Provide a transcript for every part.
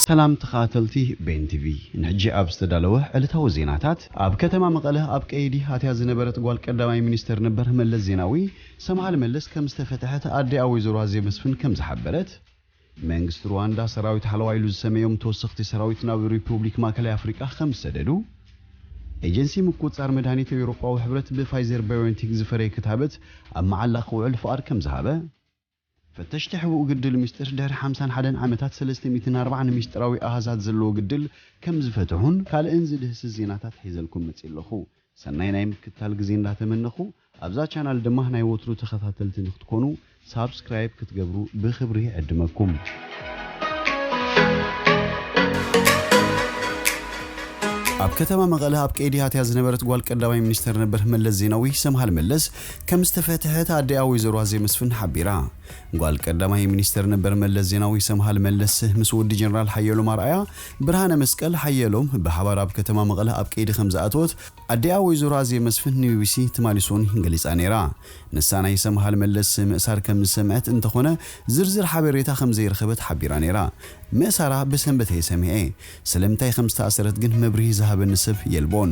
ሰላም ተኸታተልቲ ቤን ቲቪ፣ ንሕጂ ኣብ ዝተዳለወ ዕለታዊ ዜናታት፣ ኣብ ከተማ መቐለ ኣብ ቀይዲ ኣትያ ዝነበረት ጓል ቀዳማይ ሚኒስተር ነበር መለስ ዜናዊ፣ ሰምሃል መለስ ከም ዝተፈትሐት ኣዲኣ ወይዘሮ ኣዜብ መስፍን ከም ዝሓበረት፣ መንግስቲ ሩዋንዳ ሰራዊት ሓለዋ ኢሉ ዝሰመዮም ተወሰኽቲ ሰራዊት ናብ ሪፑብሊክ ማእከላይ ኣፍሪቃ ከም ዝሰደዱ፣ ኤጀንሲ ምቁጽጻር መድሃኒት ኤውሮጳዊ ሕብረት ብፋይዘር ባዮንቴክ ዝፈረየ ክታበት ኣብ መዓላ ክውዕል ፍቓድ ከም ዝሃበ፣ ፈተሽቲ ሕቡእ ግድል ሚስጥር ድሕሪ ሓምሳን ሓደን ዓመታት ሰለስተ ሚእትን ኣርባዓን ሚስጥራዊ ኣሃዛት ዘለዎ ግድል ከም ዝፈትሑን ካልእን ዝድህስስ ዜናታት ሒዘልኩም መጺእ ኣለኹ። ሰናይ ናይ ምክትታል ግዜ እንዳተመነኹ፣ ኣብዛ ቻናል ድማ ናይ ወትሩ ተኸታተልቲ ንክትኮኑ ሳብስክራይብ ክትገብሩ ብኽብሪ ይዕድመኩም። ኣብ ከተማ መቐለ ኣብ ቀይዲ ኣትያ ዝነበረት ጓል ቀዳማይ ሚኒስተር ነበር መለስ ዜናዊ ሰምሃል መለስ ከም ዝተፈትሐት ኣዲኣ ወይዘሮ ኣዜብ መስፍን ሓቢራ። ጓል ቀዳማይ ሚኒስተር ነበር መለስ ዜናዊ ሰምሃል መለስ ምስ ወዲ ጀነራል ሓየሎም ኣርኣያ ብርሃነ መስቀል ሓየሎም ብሓባር ኣብ ከተማ መቐለ ኣብ ቀይዲ ከም ዝኣተወት ኣዲኣ ወይዘሮ ኣዜብ መስፍን ንቢቢሲ ትማሊ ሰኑይ ገሊጻ ነይራ። ንሳ ናይ ሰምሃል መለስ ምእሳር ከም ዝሰምዐት እንተኾነ ዝርዝር ሓበሬታ ከም ዘይረኸበት ሓቢራ ነይራ። ምእሳራ ብሰንበት እየ ሰሚዐ። ስለምንታይ ከም ዝተኣሰረት ግን መብርሂ ዝሃበኒ ሰብ የልቦን።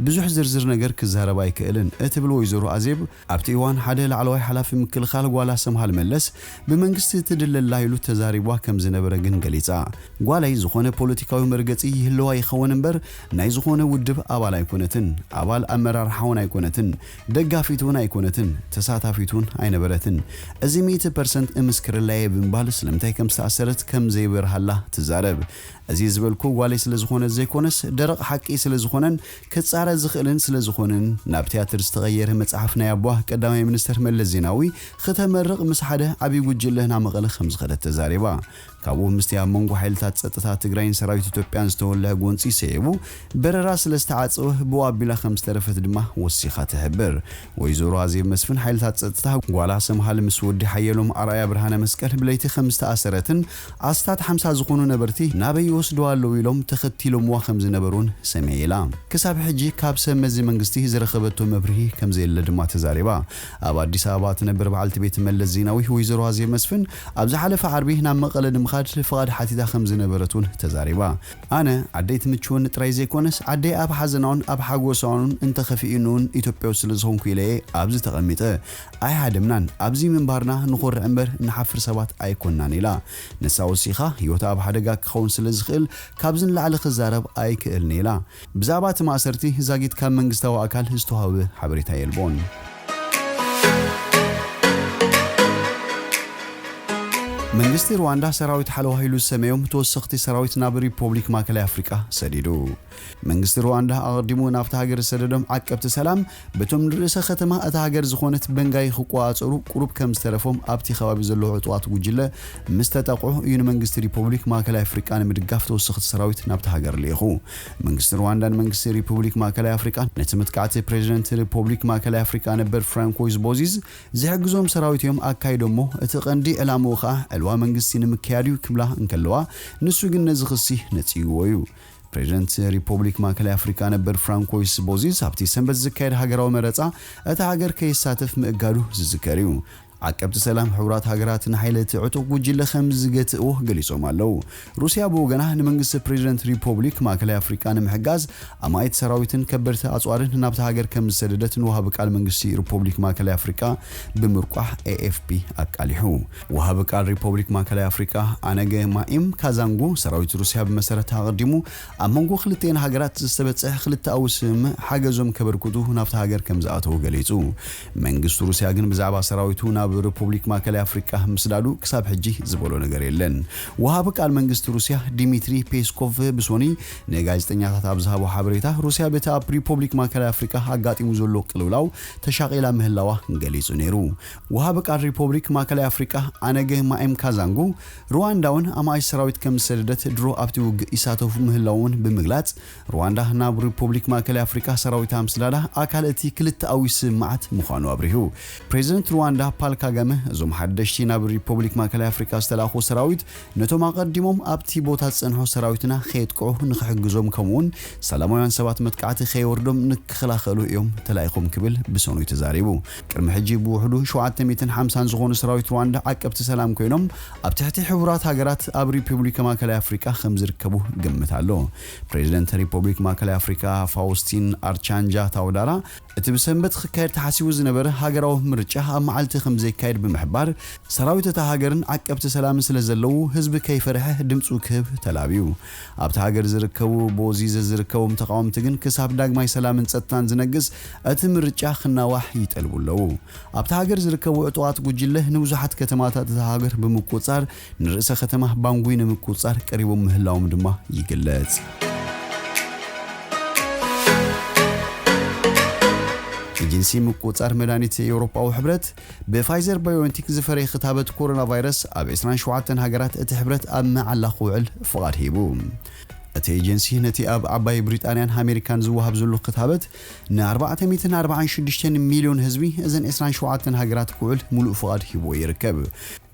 ብዙሕ ዝርዝር ነገር ክዛረብ ኣይክእልን እትብል ወይዘሮ ኣዜብ፣ ኣብቲ እዋን ሓደ ላዕለዋይ ሓላፊ ምክልኻል ጓላ ሰምሃል መለስ ብመንግስቲ ትድለ ኣላ ኢሉ ተዛሪቧ ከም ዝነበረ ግን ገሊጻ። ጓለይ ዝኾነ ፖለቲካዊ መርገጺ ይህልዋ ይኸውን እምበር ናይ ዝኾነ ውድብ ኣባል ኣይኮነትን፣ ኣባል ኣመራርሓ እውን ኣይኮነትን፣ ደጋፊት እውን ኣይኮነትን፣ ተሳታፊት እውን ኣይነበረትን። እዚ ሚእቲ ፐርሰንት እምስክረላ እየ ብምባል ስለምንታይ ከም ዝተኣሰረት ከም ዘይበርሃላ ትዛረብ። እዚ ዝበልኩ ጓለይ ስለ ዝኾነት ዘይኮነስ ደረቕ ሓቂ ስለ ዝኾነን ክጻረ ዝኽእልን ስለ ዝኾንን ናብ ትያትር ዝተቐየረ መጽሓፍ ናይ ኣቦኣ ቀዳማይ ሚኒስተር መለስ ዜናዊ ክተመርቕ ምስ ሓደ ዓብዪ ጉጅለ ናብ መቐለ ከም ዝኸደት ተዛሪባ። ካብኡ ምስቲ ኣብ መንጎ ሓይልታት ጸጥታ ትግራይን ሰራዊት ኢትዮጵያን ዝተወልዐ ጎንጺ ሰዒቡ በረራ ስለ ዝተዓጸወ ብኡ ኣቢላ ከም ዝተረፈት ድማ ወሲኻ ትሕብር። ወይዘሮ ኣዜብ መስፍን ሓይልታት ጸጥታ ጓላ ሰምሃል ምስ ወዲ ሓየሎም ኣርኣያ ብርሃነ መስቀል ብለይቲ ከም ዝተኣሰረትን ኣስታት ሓምሳ ዝኾኑ ነበርቲ ናበይ ይወስድዋ ኣለዉ ኢሎም ተኸቲሎምዋ ከም ዝነበሩን ሰሚዐ ኢላ። ክሳብ ሕጂ ካብ ሰብ መዚ መንግስቲ ዝረኸበቶ መብርሂ ከም ዘየለ ድማ ተዛሪባ። ኣብ ኣዲስ ኣበባ ትነብር በዓልቲ ቤት መለስ ዜናዊ ወይዘሮ ኣዜብ መስፍን ኣብ ዝሓለፈ ዓርቢ ናብ መቐለ ንምኻድ ፍቓድ ሓቲታ ከም ዝነበረት እውን ተዛሪባ። ኣነ ዓደይ ትምችወኒ ጥራይ ዘይኮነስ ዓደይ ኣብ ሓዘናውን ኣብ ሓጎሳውን እንተኸፊኡኒ እውን ኢትዮጵያዊ ስለ ዝኾንኩ ኢለ እየ ኣብዚ ተቐሚጠ። ኣይሃደምናን። ኣብዚ ምንባርና ንኾርዕ እምበር ንሓፍር ሰባት ኣይኮንናን ኢላ። ንሳ ወሲኻ ህይወታ ኣብ ሓደጋ ክኸውን ስለ ዝኽእል ካብዚ ንላዕሊ ክዛረብ ኣይክእልን ኢላ። ብዛዕባ እቲ ማእሰርቲ ዛጊት ካብ መንግስታዊ ኣካል ዝተዋህበ ሓበሬታ የልቦን። መንግስቲ ሩዋንዳ ሰራዊት ሓለዋ ኢሉ ዝሰመዮም ተወሰኽቲ ሰራዊት ናብ ሪፖብሊክ ማእከላይ ኣፍሪቃ ሰዲዱ። መንግስቲ ሩዋንዳ ኣቐዲሙ ናብታ ሃገር ዝሰደዶም ዓቀብቲ ሰላም በቶም ንርእሰ ከተማ እታ ሃገር ዝኾነት በንጋይ ክቆጻጸሩ ቁሩብ ከም ዝተረፎም ኣብቲ ከባቢ ዘለዉ ዕጡቓት ጉጅለ ምስ ተጠቕዑ እዩ ንመንግስቲ ሪፖብሊክ ማእከላይ ኣፍሪቃ ንምድጋፍ ተወሰኽቲ ሰራዊት ናብታ ሃገር ልኢኹ። መንግስቲ ሩዋንዳን መንግስቲ ሪፖብሊክ ማእከላይ ኣፍሪቃ ነቲ መጥቃዕቲ ፕሬዚደንት ሪፖብሊክ ማእከላይ ኣፍሪቃ ነበር ፍራንኮይስ ቦዚዝ ዝሕግዞም ሰራዊት እዮም ኣካይዶሞ፣ እቲ ቀንዲ ዕላምኡ ከኣ ዕልዋ መንግስቲ ንምክያድ እዩ ክብላ እንከለዋ፣ ንሱ ግን ነዚ ክሲ ነጺግዎ እዩ። ፕሬዚደንት ሪፖብሊክ ማእከላይ ኣፍሪቃ ነበር ፍራንኮይስ ቦዚዝ ኣብቲ ሰንበት ዝካየድ ሃገራዊ መረጻ እታ ሃገር ከይሳተፍ ምእጋዱ ዝዝከር እዩ። ዓቀብቲ ሰላም ሕቡራት ሃገራት ንሓይሊ እቲ ዕጡቕ ጉጅለ ከም ዝገትእዎ ገሊጾም ኣለዉ። ሩስያ ብወገና ንመንግስቲ ፕሬዚደንት ሪፖብሊክ ማእከላይ ኣፍሪቃ ንምሕጋዝ ኣማኢት ሰራዊትን ከበድቲ ኣጽዋርን ናብታ ሃገር ከም ዝሰደደት ንወሃቢ ቃል መንግስቲ ሪፖብሊክ ማእከላይ ኣፍሪቃ ብምርቋሕ ኤኤፍፒ ኣቃሊሑ። ወሃቢ ቃል ሪፖብሊክ ማእከላይ ኣፍሪቃ ኣነገ ማኢም ካዛንጉ ሰራዊት ሩስያ ብመሰረት ኣቐዲሙ ኣብ መንጎ ክልቲኤን ሃገራት ዝተበጽሐ ክልተኣዊ ስምምዕ ሓገዞም ከበርክቱ ናብታ ሃገር ከም ዝኣተዉ ገሊጹ። መንግስቲ ሩስያ ግን ብዛዕባ ሰራዊቱ ናብ ሪፖብሊክ ማእከላይ ኣፍሪቃ ምስዳዱ ክሳብ ሕጂ ዝበሎ ነገር የለን። ወሃቢ ቃል መንግስቲ ሩስያ ዲሚትሪ ፔስኮቭ ብሶኒ ንጋዜጠኛታት ኣብ ዝሃቦ ሓበሬታ፣ ሩስያ በቲ ኣብ ሪፖብሊክ ማእከላይ ኣፍሪቃ ኣጋጢሙ ዘሎ ቅልውላው ተሻቒላ ምህላዋ ገሊጹ ነይሩ። ወሃቢ ቃል ሪፖብሊክ ማእከላይ ኣፍሪቃ ኣነገ ማኤም ካዛንጉ፣ ሩዋንዳ እውን ኣማኢት ሰራዊት ከም ዝሰደደት ድሮ ኣብቲ ውግእ ይሳተፉ ምህላዎም እውን ብምግላጽ፣ ሩዋንዳ ናብ ሪፖብሊክ ማእከላይ ኣፍሪቃ ሰራዊታ ምስዳዳ ኣካል እቲ ክልተኣዊ ስምምዓት ምዃኑ ኣብሪሁ። ፕሬዚደንት ሩዋንዳ ፓል ካጋመ፣ እዞም ሓደሽቲ ናብ ሪፖብሊክ ማእከላይ ኣፍሪቃ ዝተላእኹ ሰራዊት፣ ነቶም ኣቐዲሞም ኣብቲ ቦታ ዝጸንሑ ሰራዊትና ከየጥቅዑ ንኽሕግዞም፣ ከምኡውን ሰላማውያን ሰባት መጥቃዕቲ ከየወርዶም ንክኸላኸሉ እዮም ተላኢኾም ክብል ብሰኑይ ተዛሪቡ። ቅድሚ ሕጂ ብውሕዱ ሸውዓተ ሚእትን ሓምሳን ዝኾኑ ሰራዊት ሩዋንዳ ዓቀብቲ ሰላም ኮይኖም፣ ኣብ ትሕቲ ሕቡራት ሃገራት ኣብ ሪፖብሊክ ማእከላይ ኣፍሪቃ ከም ዝርከቡ ግምት ኣሎ። ፕሬዚደንት ሪፖብሊክ ማእከላይ ኣፍሪቃ ፋውስቲን ኣርቻንጃ ታውዳራ፣ እቲ ብሰንበት ክካየድ ተሓሲቡ ዝነበረ ሃገራዊ ምርጫ ኣብ መዓልቲ ከም ዘይካየድ ብምሕባር፣ ሰራዊት እታ ሃገርን ዓቀብቲ ሰላምን ስለ ዘለዉ፣ ህዝቢ ከይፈርሐ ድምጹ ክህብ ተላብዩ። ኣብታ ሃገር ዝርከቡ፣ ቦዚዘ ዝርከቦም ተቃወምቲ ግን ክሳብ ዳግማይ ሰላምን ጸጥታን ዝነግስ፣ እቲ ምርጫ ክናዋሕ ይጠልቡ ኣለዉ። ኣብታ ሃገር ዝርከቡ ዕጡቓት ጉጅለ ንብዙሓት ከተማታት እታ ሃገር ብምቁጽጻር፣ ንርእሰ ከተማ ባንጉይ ንምቁጽጻር ቀሪቦም ምህላዎም ድማ ይግለጽ። ኤጀንሲ ምቁጽጻር መድሃኒት ኤውሮጳዊ ሕብረት፣ ብፋይዘር ባዮንቴክ ዝፈረየ ክታበት ኮሮና ቫይረስ ኣብ ዕስራን ሸውዓተን ሃገራት እቲ ሕብረት ኣብ መዓላ ክውዕል ፍቓድ ሂቡ። እቲ ኤጀንሲ ነቲ ኣብ ዓባይ ብሪጣንያን ኣሜሪካን ዝወሃብ ዘሎ ክታበት ን ኣርባዕተ ሚእትን ኣርባዓን ሽዱሽተን ሚልዮን ህዝቢ እዘን ዕስራን ሸውዓተን ሃገራት ክውዕል ሙሉእ ፍቓድ ሂብዎ ይርከብ።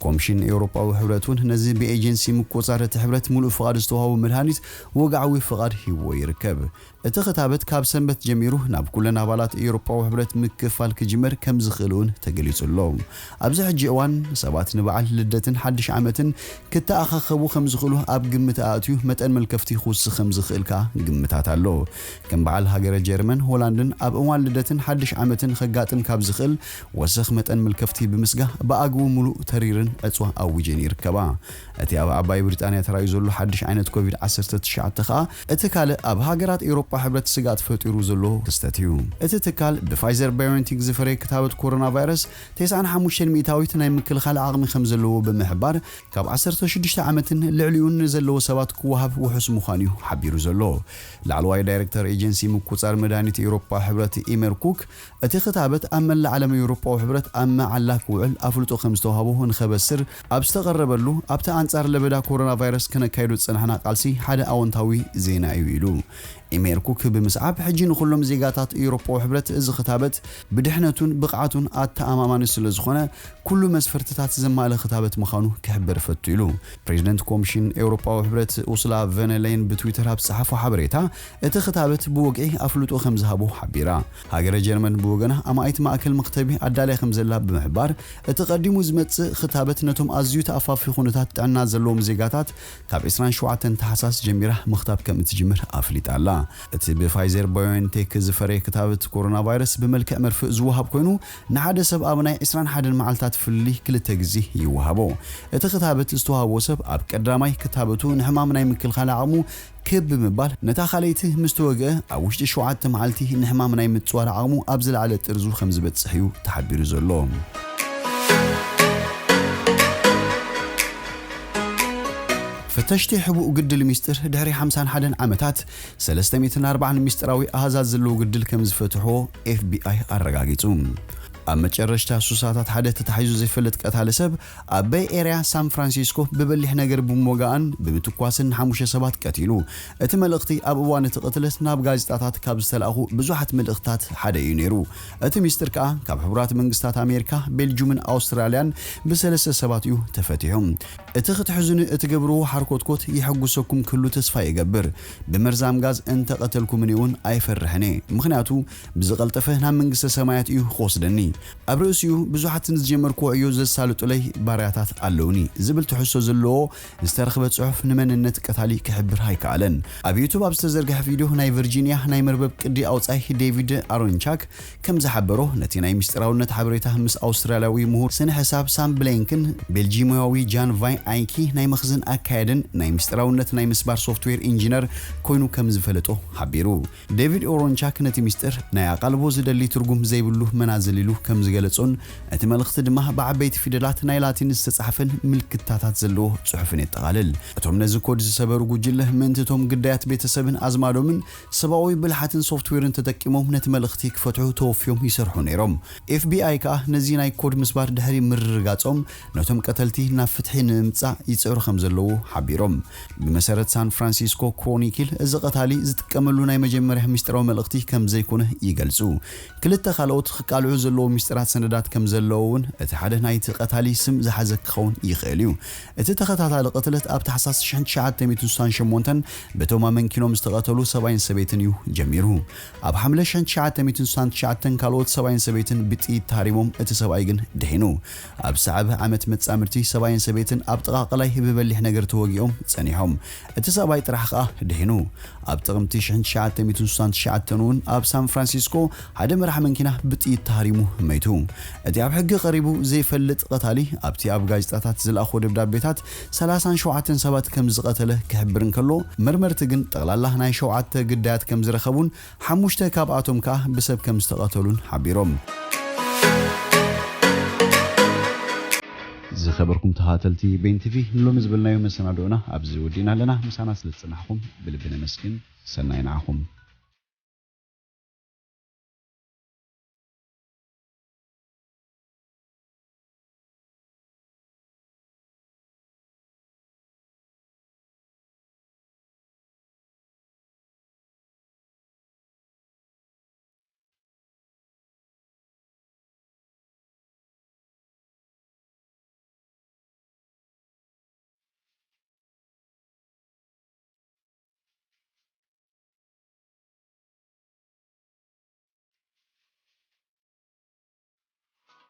ኮምሽን ኤውሮጳዊ ሕብረት እውን ነዚ ብኤጀንሲ ምቁጽጻር እቲ ሕብረት ሙሉእ ፍቓድ ዝተዋህቦ መድሃኒት ወግዓዊ ፍቓድ ሂብዎ ይርከብ። እቲ ክታበት ካብ ሰንበት ጀሚሩ ናብ ኩለን ኣባላት ኤውሮጳዊ ሕብረት ምክፋል ክጅመር ከም ዝኽእል እውን ተገሊጹ ኣሎ። ኣብዚ ሕጂ እዋን ሰባት ንበዓል ልደትን ሓድሽ ዓመትን ክተኣኻኸቡ ከም ዝኽእሉ ኣብ ግምት ኣእትዩ መጠን መልከፍቲ ክውስኽ ከም ዝኽእል ከኣ ግምታት ኣሎ። ከም በዓል ሃገረ ጀርመን፣ ሆላንድን ኣብ እዋን ልደትን ሓድሽ ዓመትን ከጋጥም ካብ ዝኽእል ወሰኽ መጠን መልከፍቲ ብምስጋ ብኣግኡ ሙሉእ ተሪርን ዕጽዋ ኣዊጀን ይርከባ። እቲ ኣብ ዓባይ ብሪጣንያ ተራእዩ ዘሎ ሓድሽ ዓይነት ኮቪድ ዓሰርተ ትሽዓተ ከኣ እቲ ካልእ ኣብ ሃገራት ኤውሮጳ ሕብረት ስግኣት ፈጢሩ ዘሎ ክስተት እዩ። እቲ ትካል ብፋይዘር ባዮንቴክ ዝፈረየ ክታበት ኮሮና ቫይረስ ተስዓን ሓሙሽተን ሚእታዊት ናይ ምክልኻል ዓቕሚ ከም ዘለዎ ብምሕባር፣ ካብ ዓሰርተ ሽዱሽተ ዓመትን ልዕሊኡን ንዘለዎ ሰባት ክወሃብ ውሑስ ምዃኑ እዩ ሓቢሩ ዘሎ። ላዕለዋይ ዳይሬክተር ኤጀንሲ ምቁጽጻር መድሃኒት ኤውሮጳ ሕብረት ኢመር ኩክ፣ እቲ ክታበት ኣብ መላእ ዓለም ኤውሮጳዊ ሕብረት ኣብ መዓላ ክውዕል ኣፍልጦ ከም ዝተዋህቦ ንኸበስር ኣብ ዝተቐረበሉ፣ ኣብቲ ኣንጻር ለበዳ ኮሮና ቫይረስ ከነካይዶ ዝጸናሕና ቃልሲ ሓደ ኣወንታዊ ዜና እዩ ኢሉ። ኢሜር ኩክ ብምስዓብ፣ ሕጂ ንኹሎም ዜጋታት ኤውሮጳዊ ሕብረት እዚ ክታበት ብድሕነቱን ብቕዓቱን ኣተኣማማኒ ስለ ዝኾነ፣ ኩሉ መስፈርትታት ዘማልእ ክታበት ምዃኑ ክሕብር እፈቱ ኢሉ። ፕሬዚደንት ኮምሽን ኤውሮጳዊ ሕብረት ኡስላ ቨን ለየን ብትዊተር ኣብ ዝጸሓፎ ሓበሬታ፣ እቲ ክታበት ብወግዒ ኣፍልጦ ከም ዝሃቦ ሓቢራ። ሃገረ ጀርመን ብወገና ኣማኢት ማእከል መኽተቢ ኣዳልያ ከም ዘላ ብምሕባር፣ እቲ ቀዲሙ ዝመጽእ ክታበት ነቶም ኣዝዩ ተኣፋፊ ኩነታት ጥዕና ዘለዎም ዜጋታት ካብ ዕስራን ሸውዓተን ታሕሳስ ጀሚራ ምኽታብ ከም እትጅምር ኣፍሊጣ ኣላ። እቲ ብፋይዘር ባዮንቴክ ዝፈረየ ክታበት ኮሮና ቫይረስ ብመልክዕ መርፍእ ዝወሃብ ኮይኑ፣ ንሓደ ሰብ ኣብ ናይ ዕስራን ሓደን መዓልታት ፍልልይ ክልተ ግዜ ይወሃቦ። እቲ ክታበት ዝተዋህቦ ሰብ ኣብ ቀዳማይ ክታበቱ ንሕማም ናይ ምክልኻል ዓቕሙ ክብ ብምባል፣ ነታ ካልኣይቲ ምስ ተወግአ ኣብ ውሽጢ ሸውዓተ መዓልቲ ንሕማም ናይ ምጽዋር ዓቕሙ ኣብ ዝለዓለ ጥርዙ ከም ዝበጽሕ እዩ ተሓቢሩ ዘሎ። ፈተሽቲ ሕቡእ ግድል ሚስጥር ድሕሪ ሓምሳን ሓደን ዓመታት ሰለስተ ሚእትን ኣርባዓን ሚስጥራዊ ኣሃዛት ዘለዎ ግድል ከም ዝፈትሕዎ ኤፍ ቢ ኣይ ኣረጋጊጹ። ኣብ መጨረሽታ ሱሳታት ሓደ ተታሒዙ ዘይፈልጥ ቀታሊ ሰብ ኣብ በይ ኤርያ ሳን ፍራንሲስኮ ብበሊሕ ነገር ብምወጋኣን ብምትኳስን ንሓሙሽተ ሰባት ቀቲሉ። እቲ መልእኽቲ ኣብ እዋን እቲ ቅትለት ናብ ጋዜጣታት ካብ ዝተላእኹ ብዙሓት መልእኽትታት ሓደ እዩ ነይሩ። እቲ ሚስጥር ከኣ ካብ ሕቡራት መንግስታት ኣሜሪካ፣ ቤልጁምን ኣውስትራልያን ብሰለስተ ሰባት እዩ ተፈቲሑ። እቲ ክትሕዙኒ እትገብርዎ ሓርኮትኮት የሐጉሰኩም ክህሉ ተስፋ ይገብር። ብመርዛም ጋዝ እንተቐተልኩምኒ እውን ኣይፈርሕን እየ። ምኽንያቱ ብዝቐልጠፈ ናብ መንግስተ ሰማያት እዩ ክወስደኒ። ኣብ ርእሲኡ ብዙሓት ንዝጀመርክዎ ዕዮ ዘሳልጡለይ ባርያታት ኣለውኒ ዝብል ትሕዝቶ ዘለዎ ዝተረኽበ ጽሑፍ ንመንነት ቀታሊ ክሕብር ኣይከኣለን። ኣብ ዩቱብ ኣብ ዝተዘርግሐ ቪድዮ ናይ ቨርጂንያ ናይ መርበብ ቅዲ ኣውጻይ ዴቪድ ኣሮንቻክ ከም ዝሓበሮ፣ ነቲ ናይ ምስጢራውነት ሓበሬታ ምስ ኣውስትራልያዊ ምሁር ስነ ሕሳብ ሳም ብሌንክን ቤልጂማዊ ጃን ቫይ ኣይኪ ናይ መኽዝን ኣካየድን ናይ ምስጢራውነት ናይ ምስባር ሶፍትዌር ኢንጂነር ኮይኑ ከም ዝፈለጦ ሓቢሩ። ዴቪድ ኦሮንቻክ ነቲ ምስጢር ናይ ኣቓልቦ ዝደሊ ትርጉም ዘይብሉ መናዝል ኢሉ ከም ዝገለጾን እቲ መልእኽቲ ድማ ብዓበይቲ ፊደላት ናይ ላቲን ዝተጻሕፈን ምልክታታት ዘለዎ ጽሑፍን የጠቓልል። እቶም ነዚ ኮድ ዝሰበሩ ጉጅለ ምእንቲ እቶም ግዳያት ቤተሰብን ኣዝማዶምን ሰብኣዊ ብልሓትን ሶፍትዌርን ተጠቂሞም ነቲ መልእኽቲ ክፈትሑ ተወፍዮም ይሰርሑ ነይሮም። ኤፍ ቢ ኣይ ከኣ ነዚ ናይ ኮድ ምስባር ድሕሪ ምርግጋጾም ነቶም ቀተልቲ ናብ ፍትሒ ንምምጻእ ይጽዕሩ ከም ዘለዉ ሓቢሮም። ብመሰረት ሳን ፍራንሲስኮ ክሮኒክል፣ እዚ ቀታሊ ዝጥቀመሉ ናይ መጀመርያ ምስጢራዊ መልእኽቲ ከም ዘይኮነ ይገልጹ። ክልተ ካልኦት ክቃልዑ ዘለዎ ሚስጥራት ሰነዳት ከም ዘለዎ እውን እቲ ሓደ ናይቲ ቀታሊ ስም ዝሓዘ ክኸውን ይኽእል እዩ። እቲ ተኸታታሊ ቅትለት ኣብ ታሕሳስ ሽሕን ትሽዓተ ሚእትን ስሳን ሸሞንተን ብቶም ኣመንኪኖም ዝተቐተሉ ሰብኣይን ሰበይትን እዩ ጀሚሩ። ኣብ ሓምለ ሽሕን ትሽዓተ ሚእትን ስሳን ትሽዓተን ካልኦት ሰብኣይን ሰበይትን ብጥይት ተሃሪሞም፣ እቲ ሰብኣይ ግን ድሒኑ። ኣብ ሰዓብ ዓመት መጻምድቲ ሰብኣይን ሰበይትን ኣብ ጥቓ ቀላይ ብበሊሕ ነገር ተወጊኦም ጸኒሖም። እቲ ሰብኣይ ጥራሕ ከኣ ድሒኑ። ኣብ ጥቕምቲ ሽሕን ትሽዓተ ሚእትን ስሳን ትሽዓተን እውን ኣብ ሳን ፍራንሲስኮ ሓደ መራሕ መንኪና ብጥይት ተሃሪሙ መይቱ። እቲ ኣብ ሕጊ ቀሪቡ ዘይፈልጥ ቀታሊ ኣብቲ ኣብ ጋዜጣታት ዝለኣኾ ደብዳቤታት ሰላሳን ሸውዓተን ሰባት ከም ዝቐተለ ክሕብር እንከሎ፣ መርመርቲ ግን ጠቕላላ ናይ ሸውዓተ ግዳያት ከም ዝረኸቡን ሓሙሽተ ካብኣቶም ከኣ ብሰብ ከም ዝተቐተሉን ሓቢሮም። ዝኸበርኩም ተኸታተልቲ ቤን ቲቪ፣ ንሎሚ ዝበልናዮ መሰናድኦና ኣብዚ ወዲእና ኣለና። ምሳና ስለ ዝጸናሕኩም ብልቢ ነመስግን። ሰናይ ንዓኹም።